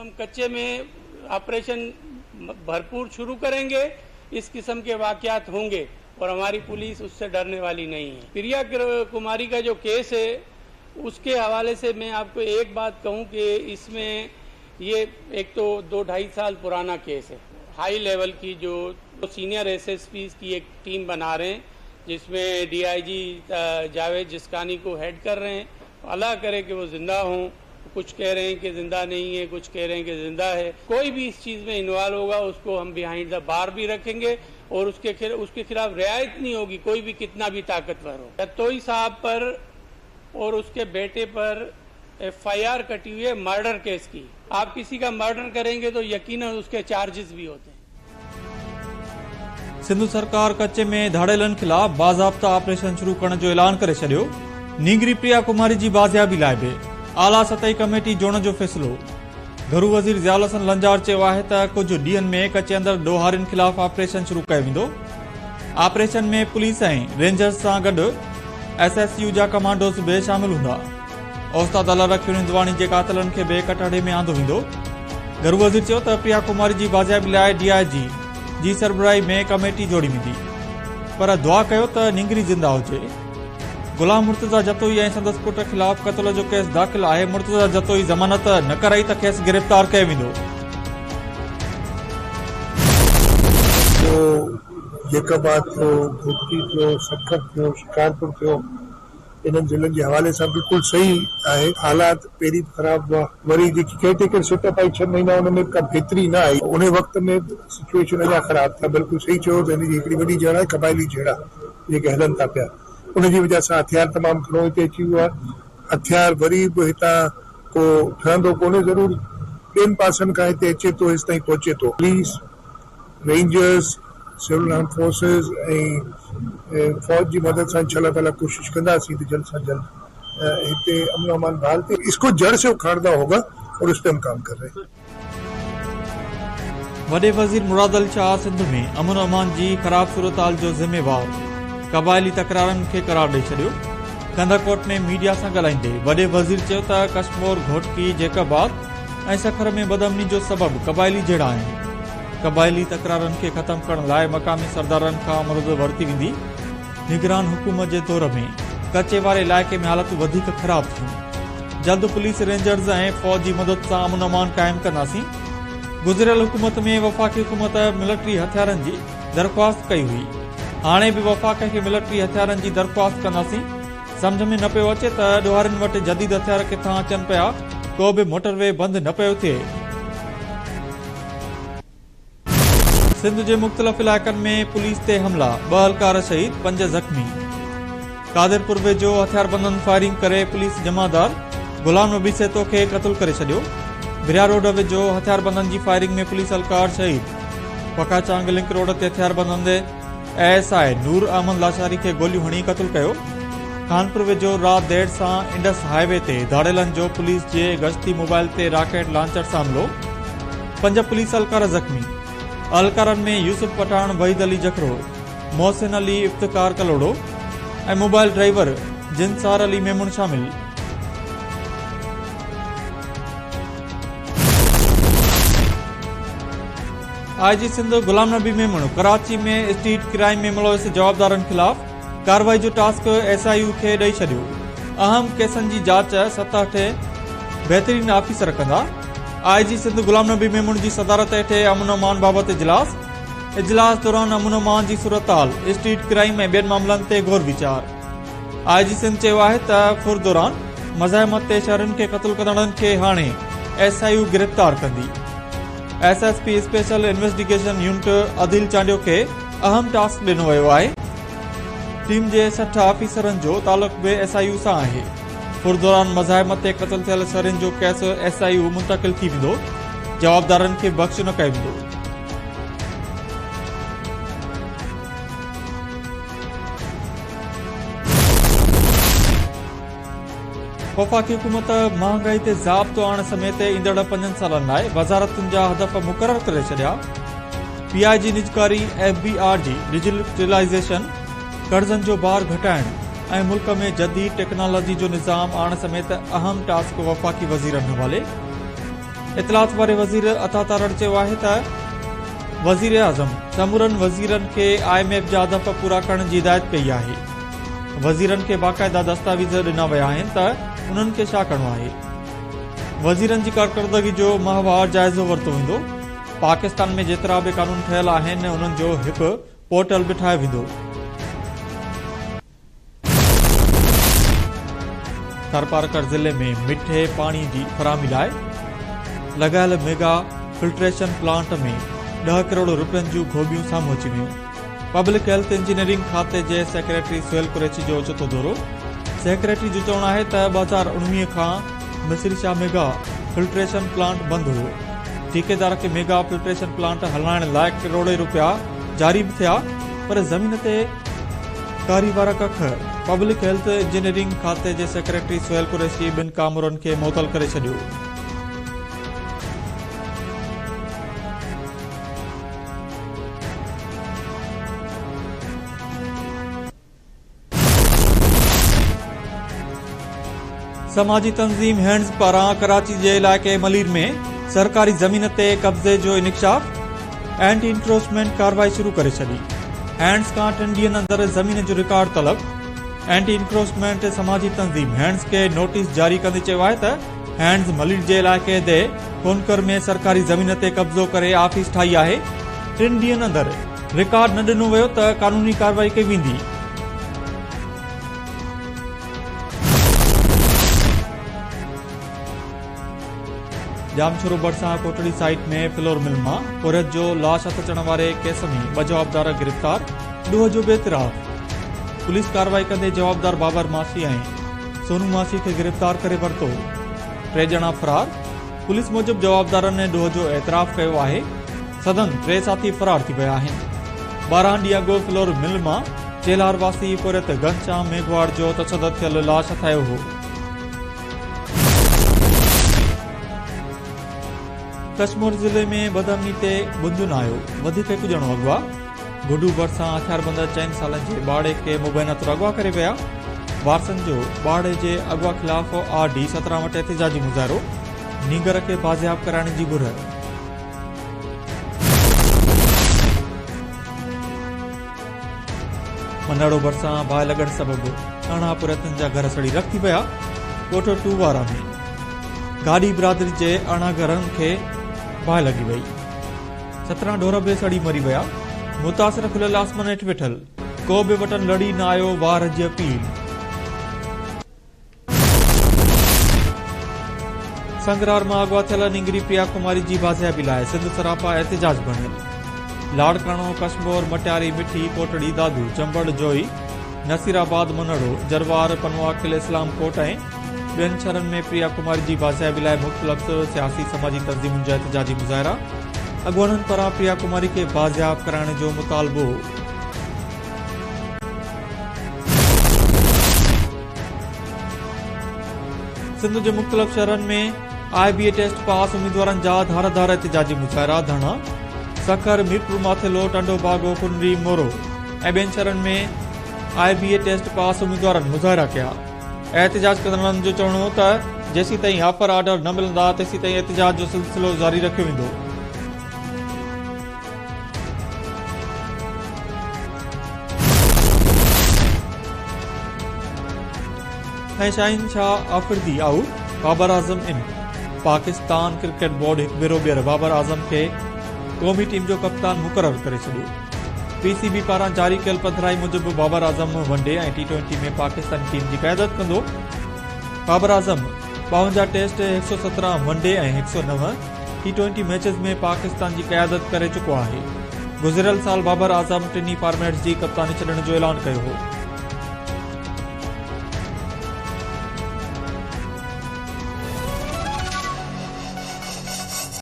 हम कच्चे में ऑपरेशन भरपूर शुरू करेंगे, इस किस्म के वाकयात होंगे और हमारी पुलिस उससे डरने वाली नहीं है। प्रिया कुमारी का जो केस है उसके हवाले से मैं आपको एक बात कहूं कि इसमें ये एक तो 2-2.5 साल पुराना केस है। हाई लेवल की जो सीनियर एसएसपी की एक टीम बना रहे हैं जिसमें डीआईजी जावेद जिस्कानी को हेड कर रहे हैं। अल्लाह करे कि वो ज़िंदा हों। कुछ कह रहे हैं कि ज़िंदा नहीं है, कुछ कह रहे हैं कि ज़िंदा है। कोई भी इस चीज़ में इन्वॉल्व होगा उसको हम बिहाइंड the बार भी रखेंगे और उसके खिलाफ रियायत नहीं होगी, कोई भी कितना भी ताकतवर हो। जतोई साहब पर और उसके बेटे पर एफआईआर कटी हुई है मर्डर केस की। आप किसी का मर्डर करेंगे तो यकीनन उसके चार्जेस भी होते हैं। सिंधु सरकार कच्चे में धाड़ेलनि ख़िलाफ़ बाज़ाब्ता ऑपरेशन शुरू करण जो ऐलान करे छॾियो। नींगरी प्रिया कुमारी जी बाज़ियाबी लाइ बि आला सतही कमेटी जोड़ण जो फ़ैसिलो। घरू वज़ीर ज़ियाउल हसन लंजार चयो आहे त कुझु ॾींहंनि में कच्चे अंदरि ॾोहारियुनि ख़िलाफ़ ऑपरेशन शुरू कयो वेंदो। ऑपरेशन में पुलिस ऐं रेंजर्स सां गॾु एसएसयू जा कमांडोज़ बि शामिल हूंदा। उस्ताद अला रखियो हिंदवाणी जे कातिलनि खे बि कटहरे में आंदो वेंदो। घरू वज़ीर चयो त प्रिया कुमारी जी बाज़ियाबी लाइ डीआईजी जी सरबराही में कमेटी जोड़ी वेंदी, पर दुआ कयो त नींगरी ज़िंदा हुजे। गुलाम मुर्तज़ा जतोई ऐं संदसि पुट ख़िलाफ़ क़तल जो केस दाख़िल आहे। मुर्तज़ा जतोई ज़मानत न कराई त खेसि गिरफ़्तार कयो वेंदो। जेकबाद थियो, घोटकी थियो, सखर थियो, शिकारपुर थियो, इन्हनि ज़िलनि जे हवाले सां बिल्कुलु सही आहे। हालात पहिरीं बि ख़राब हुआ, वरी जेकी केयरटेकर सेटअप आई 6 महीना उन में का बहितरी न आई, उन वक़्त में सिचुएशन अञा ख़राब थी। बिल्कुलु सही चयो त हिन जी हिकिड़ी वॾी जड़ आहे क़बाइली झेड़ा जेके हलनि था पिया, उनजी वजह सां हथियार तमामु घणो हिते अची वियो आहे। हथियार वरी बि हितां को ठहंदो कोन्हे, ज़रूरु ॿियनि पासनि खां हिते अचे थो, हेसि ताईं पहुचे थो। Police, rangers, civil arm forces ऐं फ़ौज जी मदद सां इंशाअल्लाह ताला कोशिश कंदासीं त जल्द सां जल्द हिते अमन अमान बहाल थिए। इसको जड़ से उखाड़ना होगा और उस पर हम काम कर रहे हैं। वॾे वज़ीर मुराद अली शाह सिंध में अमन अमान जी ख़राब सूरत हाल जो ज़िम्मेवार क़बाइली तकरारनि खे करार ॾेई छॾियो। कंदकोट में मीडिया सां ॻाल्हाईंदे वॾे वज़ीर चयो त कश्मोर, घोटकी, जेकबाद ऐं सखर में बदअमनी जो सबबु क़बाइली झेड़ा आहिनि। क़बाइली तकरारनि खे ख़तमु करण लाइ मक़ामी सरदारनि खां मदद वरिती वेंदी। निगरान हुकूमत जे दौर में कच्चे वारे इलाइक़े में हालतूं वधीक ख़राब थियूं। जल्द पुलिस, रेंजर्स ऐं फ़ौज जी मदद सां अमन अमान क़ाइमु कंदासीं। गुज़िरियल हुकूमत में वफ़ाक़ी हुकूमत मिलिट्री हथियारनि जी दरख़्वास्त कई हुई, हाणे बि वफ़ाक़ खे मिलिट्री हथियारनि जी दरख़्वास्त कंदासीं। सम्झ में न पियो अचे त ॾोहारियुनि वटि जदीद हथियार किथां अचनि पिया, को बि मोटरवे बंदि न पियो थिए। सिंध जे मुख़्तलिफ़ इलाइक़नि में पुलिस ते हमला, 2 अहलकार शहीद, 5 ज़ख़्मी। कादिरपुर वेझो हथियारबंदनि फायरिंग करे पुलिस जमादार गुलाम नबी सेतो खे क़तल करे छॾियो। बिरिया रोड वेझो हथियारबंदनि जी फायरिंग में पुलिस अहलकार शहीद। पकाचांग लिंक रोड ते हथियारबंदनि एएसआई नूर अहमद लाशारी खे गोलियूं हणी क़तल कयो। खानपुर वेझो राति देरि सां इंडस हाईवे ते धाड़ेलनि जो पुलिस जे गश्ती मोबाइल ते राकेट लॉन्चर सां हमलो, 5 पुलिस अहलकार ज़ख़्मी। अहलकारनि में यूसुफ पठान, वहीद अली जखरो, मोहसिन अली, इफ्तिखार कलोड़ो ऐं मोबाइल ड्राइवर जिनसार अली मेमण शामिल। आईजी सिंध गुलाम नबी मेमण कराची में स्ट्रीट क्राइम में मुलविस जवाबदारनि ख़िलाफ़ कार्रवाई जो टास्क एसआईयू खे ॾेई छॾियो। अहम केसनि जी जांच 7-8 बहितरीन ऑफिसर कंदा। आईजी सिंध गुलाम नबी मेमण जी सदारत हेठि अमन अमान बाबति इजलास। इजलास दौरान अमन अमान जी सूरत हाल, स्ट्रीट क्राइम ऐं ॿियनि मामलनि ते गौर वीचार। आईजी सिंध चयो आहे त फुर दौरान मज़ाहमत ते शहरनि खे क़तल कंदड़नि खे हाणे एसआईयू गिरफ़्तार कंदी। SSP special investigation unit Adil Chandio खे अहम टास्क ॾिनो वियो आहे। टीम जे 60 ऑफिसरनि जो तालुक बि एसआईयू सां आहे। फुर दौरान मज़ाहमत ते क़तल थियल शहरनि जो केस एसआईयू मुंतकिल थी वेंदो, जवाबदारनि खे बख़्श न कयो वेंदो। वफ़ाक़ी हुकूमत महांगाई ते ज़ाब्तो आणण समेत ईंदड़ 5 सालनि लाइ वज़ारतुनि जा हदफ़ मुक़ररु करे छॾिया। पीआई जी निजकारी, एफबीआर जी डिजिटलाइजेशन, कर्ज़नि जो भार घटाइण ऐं मुल्क में जदीद टेक्नोलॉजी जो निज़ाम आणण समेत अहम टास्क वफ़ाक़ी वज़ीरनि हवाले। اطلاعات واري وزير عطا تارڙ چيو آهي ته وزيراعظم سمورن وزيرن کي I M F جا هدف پورا ڪرڻ جي هدايت ڪئي آهي، وزيرن کي باقاعده دستاويز ڏنا ويا آهن ته انهن کي ڇا ڪرڻو آهي، وزيرن جي ڪارڪردگي جو ماهوار جائزو ورتو ويندو، پاڪستان ۾ جيترا به قانون ٺهيل آهن انهن جو هڪ پورٽل به ٺاهيو ويندو. ٿرپارڪر ضلعي ۾ مٺي پاڻي جي فراهمي لاء لڳايل ميگا فلٽريشن پلانٽ ۾ 10 ڪروڙ رپين جون گهوٻيون سامهون اچي ويون. پبلڪ هيلٿ انجنيئرنگ کاتي جي سيڪريٽري سهيل قريشي جو اوچتو دورو، سيڪريٽري جو چوڻ آهي ته 2019 کان Misri Shah mega filtration plant بند هيو، ٺيڪيدار کي ميگا فلٽريشن پلانٽ هلائڻ لاء ڪروڙين رپيا جاري به ٿيا پر زمين تي ڪاري وارا ڪک، پبلڪ هيلٿ انجنيئرنگ کاتي جي سيڪريٽري سهيل قريشي ٻن ڪامورن کي معطل ڪري ڇڏيو. سماجي تنظيم هينڊز پاران ڪراچي جي علائقي ملير ۾ سرڪاري زمين تي قبضي جو انڪشاف، اينٽي انڪروچمينٽ ڪارروائي شروع ڪري ڇڏي، هينڊز کان ٽن ڏينهن اندر زمين جو رڪارڊ طلب، اينٽي انڪروچمينٽ سماجي تنظيم هينڊز کي نوٽيس جاري ڪندي چيو آهي ته هينڊز ملير جي علائقي the ڪونڪر ۾ سرڪاري زمين تي قبضو ڪري آفيس ٺاهي آهي، ٽن ڏينهن اندر رڪارڊ نه ڏنو ويو ته قانوني ڪارروائي ڪئي ويندي. ڄامشورو ڀرسان ڪوٽڙي سائيٽ ۾ فلور مل مان پورهيت جو لاش هٿ اچڻ واري ڪيس ۾ ٻه جوابدار گرفتار، ڏوهه جو به اعتراف، پوليس ڪارروائي ڪندي جوابدار بابر ماسي ۽ سونو ماسي کي گرفتار ڪري ورتو، ٽي ڄڻا فرار، پوليس موجب جوابدارن ڏوهه جو اعتراف ڪيو آهي، سندن ٽي ساٿي فرار ٿي ويا آهن. 12 ڏينهن اڳ فلور مل مان چيلهار واسي پورهيت گهنشام ميگهواڙ جو تشدد ٿيل لاش هٿ آيو هو. ڪشمور ضلعي ۾ بدامني تي ٻنجو نه آيو، وڌيڪ هڪ ڄڻو اغوا، گڊو ڀرسان هٿياربند چئن سالن جي ٻارڙي کي مبينا طور اغوا ڪري ويا، وارثن جو ٻارڙي جي اغوا خلاف آر ڊي 17 وٽ احتجاجي مظاهرو، نينگر کي بازياب ڪرائڻ جي گهر. منهڙو ڀرسان باهه لڳڻ سبب 18 پورهيتن جا گهر سڙي رک ٿي ويا، ڳوٺ ٽووارا ۾ گاڏي برادري جي 18 گهرن کي باهه لڳي وئي. 17 ڍور به سڙي مري ويا، متاثر کليل آسمان هيٺ ويٺل، ڪو به وٽن لڙي نه آيو، وار جي اپيل. سنگرار مان اغوا ٿيل نينگري پريا ڪماري جي بازيابي لاء سنڌ سراپا احتجاج بڻيل، لاڙڪاڻو، ڪشمور، مٽياري، مٺي، ڪوٽڙي، دادو، چمبڙ، جوهي، نصيرآباد، منهڙو، جروار، پنوعاقل، اسلام ڪوٽ ۽ ٻين شھرن ۾ پريا ڪماري جي بازيابي لاء مختلف سياسي سماجي تنظيمن جا احتجاجي مظاهرا، اڳواڻن پاران پريا ڪماري کي بازياب ڪرائڻ جو مطالبو. سنڌ جي مختلف شھرن ۾ آء بي اي ٽيسٽ پاس اميدوارن جا ڌار ڌار احتجاجي مظاهرا، ڌرڻا، سکر، ميرپور ماٿيلو، ٽنڊو باگو، ڪنري، مورو ۽ ٻين شھرن ۾ آء بي اي ٽيسٽ پاس اميدوارن مظاهرا ڪيا. احتجاج ڪندڙن جو چوڻ هو ته جيسيتائين آفر آرڊر نه ملندا تيسيتائين احتجاج جو سلسلو جاري رکيو ويندو. ۽ Shaheen Shah Afridi out, Babar Azam in, Pakistan cricket board هڪ ڀيرو ٻيهر بابر اعظم کي قومي ٽيم جو ڪپتان مقرر ڪري ڇڏيو. پي سي بي پاران جاري ڪيل پڌرائي موجب Babar Azam one day ۽ T twenty ۾ Pakistani team جي قيادت ڪندو. Babar Azam 52 test, 117 one day ۽ 109 T twenty matches ۾ Pakistan جي قيادت ڪري چڪو آهي. گذريل سال بابر اعظم ٽنهي فارميٽس جي ڪپتاني ڇڏڻ جو اعلان ڪيو هو.